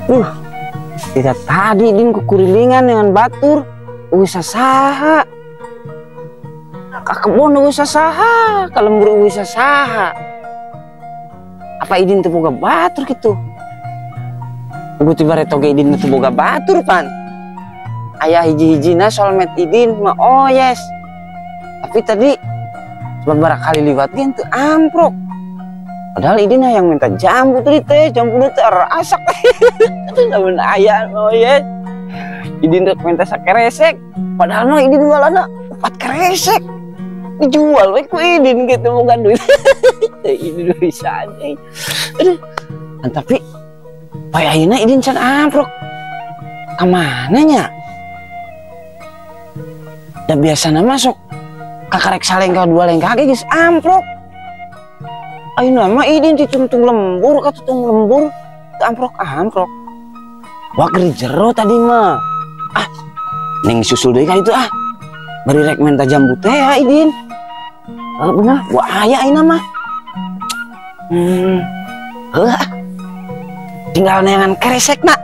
Tidak tadi din kukurilingan dengan batur usah saha. Ka kebon usah saha, ka lembur usah saha. Apa idin teu boga batur kitu? Guti bareto ge idin teu boga batur pan. Aya hiji-hijina solmet idin mah oh yes. Tapi tadi beberapa kali liwat ge teu amprok. Padahal idin yang minta jambu tadi teh, jambu teh asak. Lamun aya oh yes. Idin rek minta sakeresek, padahal mah idin jualanna 4 keresek. Dijual we ku idin gitu boga duit. Idin bisa aja. Aduh. Tapi poe ayeuna idin can amprok. Ka mana nya? Da biasana masuk kakarek salengka dua lengka ge geus amprok. Ayeuna mah idin ditungtung lembur ka tutung lembur teu amprok-amprok. Wah keur jero tadi mah. Ah, ning susul deui ka ditu ah. Bari rek minta jambu teh ya idin. Oh, bener, wah aya ayeuna mah. Heuh. Tinggal neangan keresekna.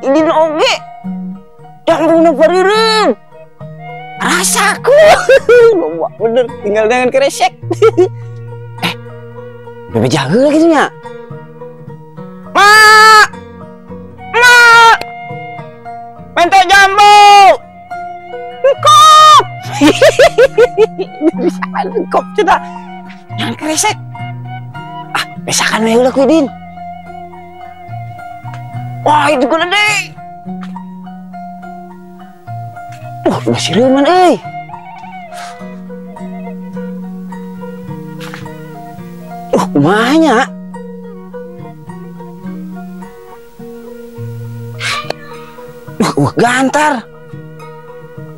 Idin oge jambuna barireun rasaku. Loba bener tinggal dengan keresek. Bebe jaga gitu nya. Mak, mak, minta jambu. Engkop. Bisa engkop cenah. Jangan keresek. Ah, besakan we ulah ku idin. Wah, itu gede. Masih reuman euy. Kumaha nya? Gantar.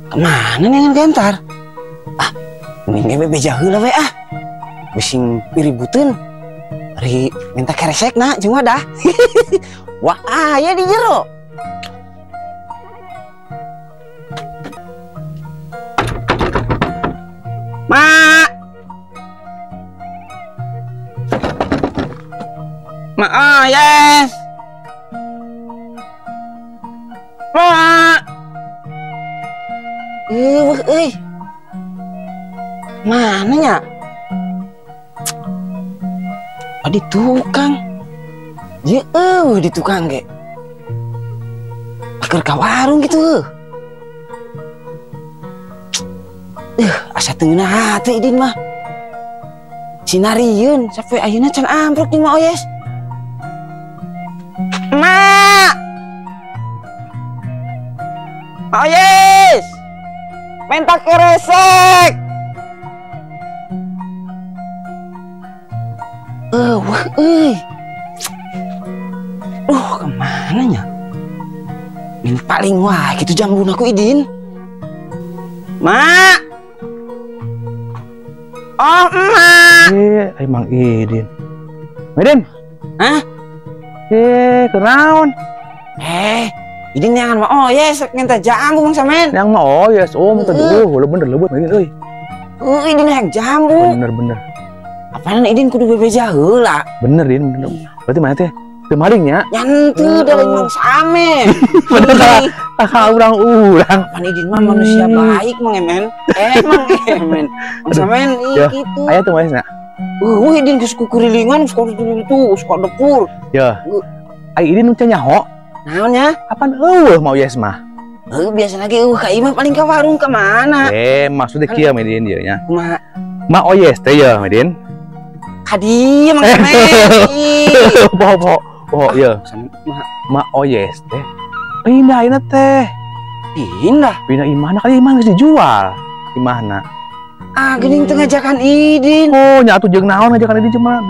Kemana nih gantar? Ah, mending ge bebeja heula we ah. Bising piributeun. Ari minta keresekna jeung wadah. Wah, aya di jero. Mak. Mak, oh yes. Mak. Euy. Mana nya? Oh, di tukang. Ye, di tukang ge. Keur ka warung gitu. Asa teu ngeunah hate idin mah. Sinarieun sampai ayeuna can amprok jeung Ma Oyes. Ma. Ma Oyes. Minta keresek. Wah euy. Kemana nya? Min paling wah gitu jambuna ku idin. Mak. Oh, emak. Emang idin. Idin. Hah? Kenaon? Idin jangan mah. Oh, yes, minta jambu Bang Samen. Yang mah oh yes, oh minta dulu, bener lebet idin euy. Idin hayang jambu. Bener. Apaan idin kudu bebeja heula. Bener din, bener. Berarti mana teh? Teu maling nya? Nyantu dari Mang Samen. Bener ka urang-urang. Pan idin mah manusia baik Mang Emen. Mang Emen. Mang Samen gitu. Aya teu maesna. Idin geus kukurilingan, geus itu, geus ka dapur. Ya. Ai idin nu teu nyaho. Naon nya? Apaan eueuh mau yes mah? Biasa lagi eueuh ka imah paling ka warung ka mana? Maksudnya kieu mah idin ieu nya. Kumaha? Ma oyes teh ya, Midin. Ka dieu Mang Samen. Poho. Poho ieu. Ma Oyes teh pindah ayeuna teh. Pindah. Pindah imahna kali imah geus dijual. Imahna. Ah, geuning teu ngajakan Idin. Oh, nya atuh jeung naon ngajakan Idin cuma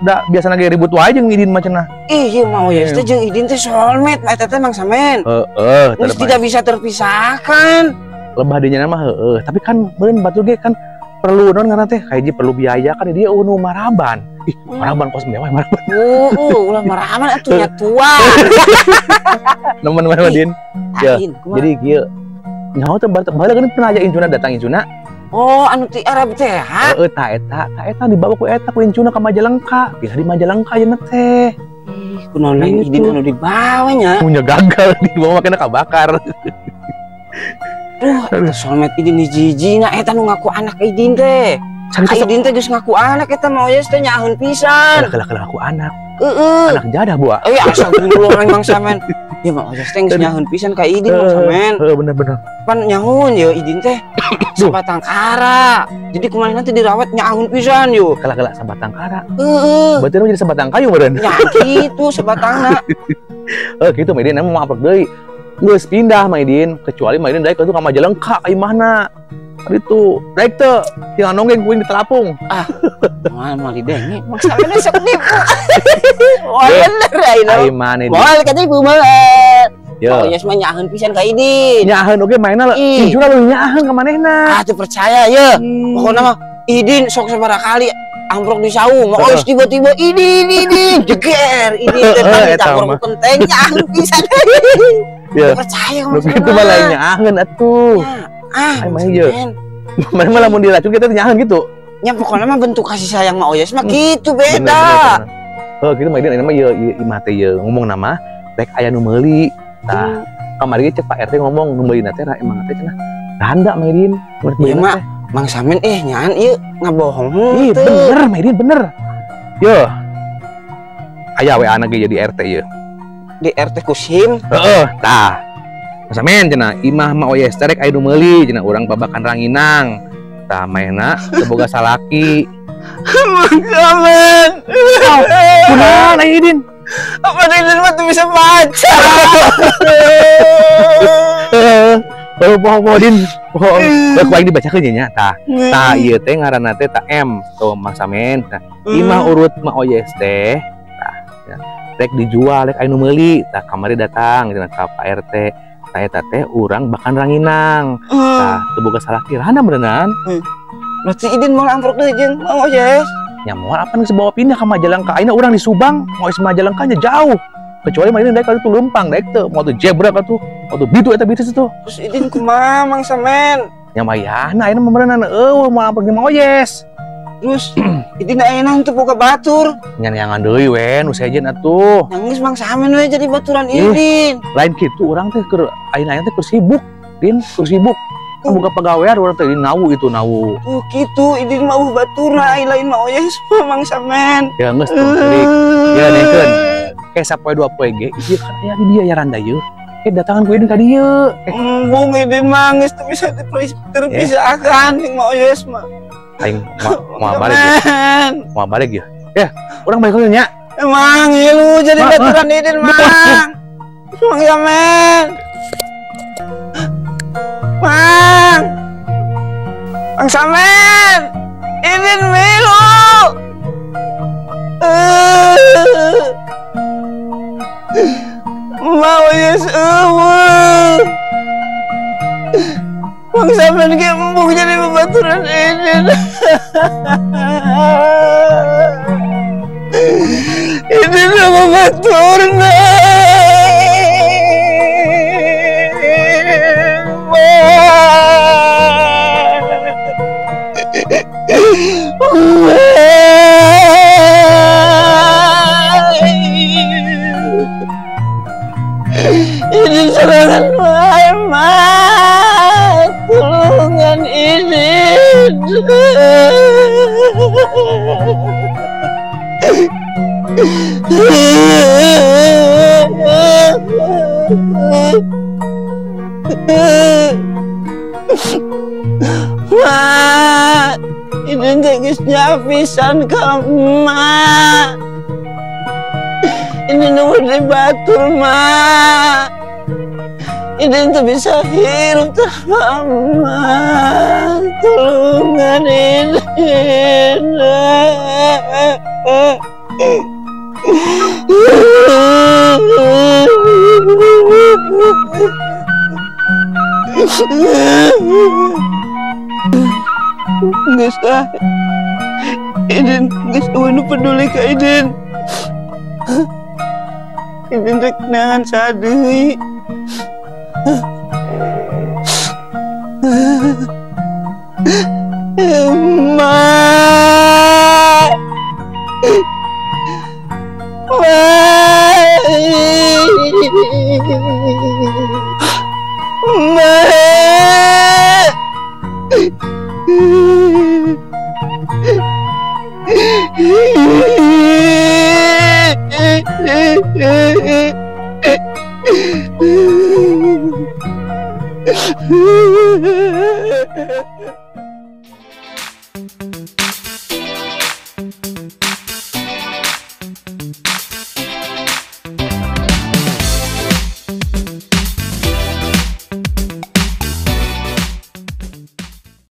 da biasana ge ribut wae jeung Idin mah cenah. Ih, ieu Ma Oyes teh jeung Idin teh soulmate, eta teh Mang Samen. Heeh, geus tidak bisa terpisahkan. Lebah dinya mah heeh, tapi kan beureun batur ge kan perlu naon ngaranna teh kahiji perlu biaya kan dia eueuh nu maraban. Ih, maraban kos mewah maraban. Heeh, ulah maraban atuh nya tua. Nemen mah Din. Ya, jadi kieu. Nyaho teh baheula kan pernah aya incuna datang incuna. Oh, anu ti Arab teh ha? Heeh, ta eta dibawa ku eta ku incuna ka Majalengka. Pindah di Majalengka ayeuna teh. Ih, kunaon lain Idin anu dibawa nya. Punya gagal dibawa makana kabakar. Duh, eta soulmate Idin hiji-hijina eta nu ngaku anak Idin teh. Idin teh geus ngaku anak eta Ma Oyes teh nyaheun pisan. Kalah ngaku anak. Heeh. Anak jadah buah. Eh, asa gulung Mang Samen. Ya Ma Oyes teh geus nyaheun pisan ka Idin Mang Samen. Heeh, bener-bener. Pan nyaheun ye Idin teh sabatang kara. Jadi kumaha nanti dirawat nyaheun pisan yo. Kalah-kalah sabatang kara. Heeh. Berarti jadi sabatang kayu meureun. Nya kitu sabatangna. Heuh, kitu Ma Idin emang mau deui. Geus pindah Ma Idin, kecuali Ma Idin daek ka Majalengka ka imahna. Itu daek teu tinggal nonggeng kuing di telapung. Ah, moal moal didenge. Mang Samen sok nipu. Moal bener ayeuna. Ai maneh. Moal katipu moal. Oh, yes mah nyaheun pisan ka Idin. Nyaheun oge mainna jujur leuwih nyaheun ka manehna. Ah, teu percaya ye. Pokona mah Idin sok sabaraha kali amprok di saung, Ma Oyes tiba-tiba Idin Idin jeger Idin teh tadi amprok kenteng nyaheun pisan. Ya. Percaya nu kitu mah lain nyaheun atuh. Ah, mah ieu. Mana mah lamun diracun kita nyaheun gitu. Nya pokona mah bentuk kasih sayang Ma Oyes mah kitu beda. Heuh, kitu mah Idin mah ieu imah teh ieu ngomong nama rek aya nu meuli. Tah, kamari ge cek Pak RT ngomong nu meulina teh emang teh cenah randa Ma Idin. Ieu mah Mang Samen nyaan ieu ngabohong heuh. Ih, bener Ma Idin bener. Yo. Aya we anak ge jadi RT ieu. Di RT Kusim. Heeh, tah. Mang Samen cenah imah Ma Oyes teh rek aya nu meuli cenah urang babakan ranginang. Tah maehna teu boga salaki. Mang Samen. Kunaon aya Idin? Apa Idin mah teu bisa baca. Heeh, poho Din. Poho. Ku aing dibacakeun nya tah. Tah ieu teh ngaranna teh ta M tuh Mang Samen. Tah imah urut Ma Oyes teh tah rek dijual rek aya nu meuli. Tah kamari datang cenah ka Pak RT. Tah eta teh urang bakan ranginang. Tah teu boga salaki randa beuneunan. Berarti Idin moal amprok deui jeung Mang Oyes. Nya moal apa geus bawa pindah ka Majalengka. Ayeuna urang di Subang, Mang Oyes Majalengka nya jauh. Kecuali Mang Idin daek ka ditu leumpang daek teu, moal teu jebrak atuh. Moal teu bitu eta bitu tuh. Terus Idin kumaha Mang Samen? Nya mayahna ayeuna mah beuneunan eueuh moal amprok jeung Mang Oyes. Terus Idin ayeuna henteu boga batur. Nya neangan deui we nu sejen atuh. Nangis Mang Samen we jadi baturan Idin. Lain kitu urang teh keur ayeuna teh keur sibuk, Din, keur sibuk. Kan boga pagawean urang teh nawu itu nawu. Tuh kitu Idin mah eueuh baturna lain Mang Oyes mah Mang Samen. Ya geus tuh teuing. Ya nengkeun. Kayak sapoe dua poe ge ieu kan aya di dia ya randa ieu. Datangan ku Idin ka dieu. Embung Idin mah geus teu bisa terpisahkan jeung Mang Oyes mah. Aing moal balik ya. Moal balik ya. Ya, urang balik heula nya. Emang ieu lu jadi baturan Idin Mang. Mang Samen. Mang. Mang Samen. Idin milu. Mau Oyes eueuh. Mang Samen ge embung jadi babaturan Idin. Idin sama baturna. Idin serangan wae mah tulungan Idin. Mak, Idin teh geus nyapisan ka emak. Ini nomor di batur mak. Ini tuh bisa hidup tanpa emak. Tulungan ini. Nggak sah. Idin, nggak usah peduli ke Idin. Idin rek neangan sadeui. Emak. Mak. Mak.